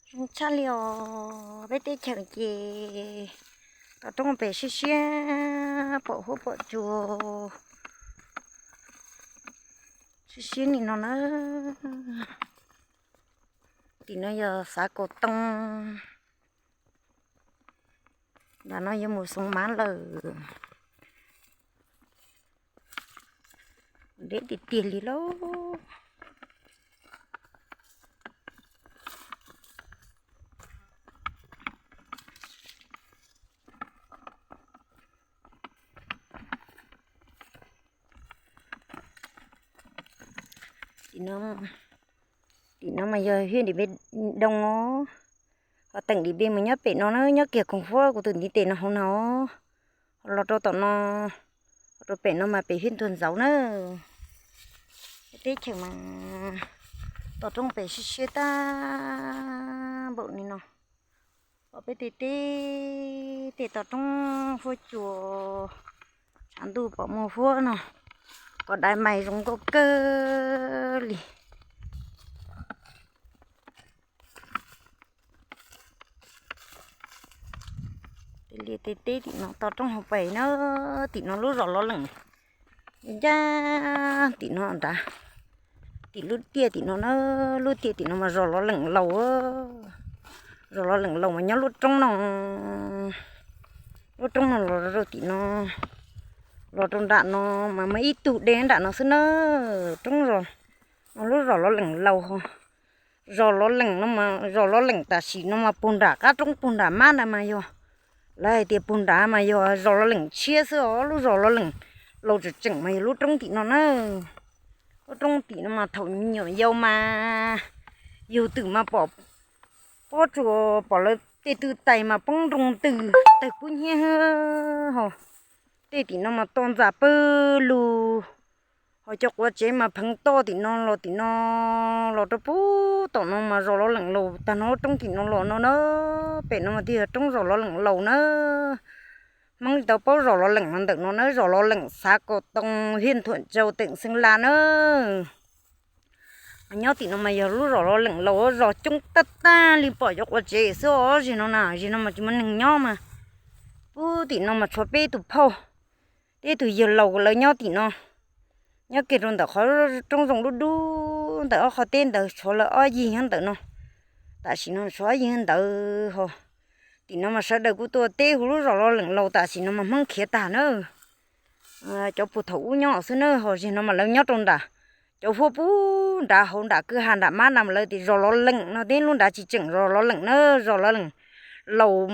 Zoo tshaj li os, peb teb chaws ces toj roob pem siab siab, pom huab pom cua siab siab li no na. Tim no yog Xav Kaum Too, nram no yuav mus Xoov Mav lawm. Deb tiag tiag li lauj. Tim no, tim no mas yog hiab Dim Npej Doo os. Ho teem Dim Npej mas nyob pem no na, nyob kiag koom huab kuv tus ntiv tes no hauv no. Ho los rau tom no, los rau pem no mas pem hiab Ntuag Ntxauv na. Teb chaws mas toj roob pem siab siab tag npaum li no. Pom peb tej teb, tej toj roob huab cua, tshav ntuj pom muaj huab no, kom dai mais zoo nkauj kawg li. Tej liaj tej teb tim no toj roob hauv pes na, tim no lub zos Lov Leem ncaj tim no nrad, tim lub tiaj tim no na, lub tiaj tim no mas zos Lov Leem laus, zos Lov Leem laus mas nyob lub roob no, lub roob no los rau tim no, los rau nram no mas muaj ib tug dej nram no xwb na, roob zos, lub zos Lov Leem laus. Zos Lov Leem no, zos Lov Leem tam sim no mas puag nram qab roob puag nram mab na mas yog, lawv hais tias puag nrad mas yog zos Lov Leem tshiab xwb os, lub zos Lov Leem laus tseem tseem mas yog lub roob tim no na. Lub roob tim no mas thaum me nyuam yaus mas yug twm mas pom, pob tsuas pom lawv tej tw tais mas poob nroo ntws tawg kub hnyiab ho. Tej tim no mas to ntxas pawg lug, ho cov quav tsev mas pheev toj tim no los tim no, los rau puag tom no mas zos Lov Leem laus tag no, roob tim no los no na. Pem no mas thiaj yog roob zos Lov Leem laus na. Hmoob tau paub zos Lov Leem no ntawm no na, zos Lov Leem Xav Kaum Too, hiab Nthuam Tsau, teem Xeeb Las na. Nyob tim no mas yog lub zos Lov Leem laus, zos coob tag tag li, pom cov quav tsev xwb os. Zig no na, zig no mas tsis muaj neeg nyob mas, puag tim no mas tshuav peb tus phauj, peb tus yawg laus lawv nyob tim no. Nyob kiag rau ntawm qhov roob zoo dub dub ntawm ob qhov teb ntawd tshuav lawv ob yig nyob ntawm no. Tam sim no tshuav ob yig ntawd ho. Tim no mas sawv daws kuj tuaj teb hu lub zos Lov Leem laus, tam sim no mas Hmoob khiav tag na. Cov puag thaum ub nyob xwb na, ho zig no mas lawv nyob rau nram, cov huab puag nrad hauv nram kwj ha nram mab na mas lawv tias zos Lov Leem no, teb lub nrad tsis tseem zos Lov Leem na, zos Lov Leem laus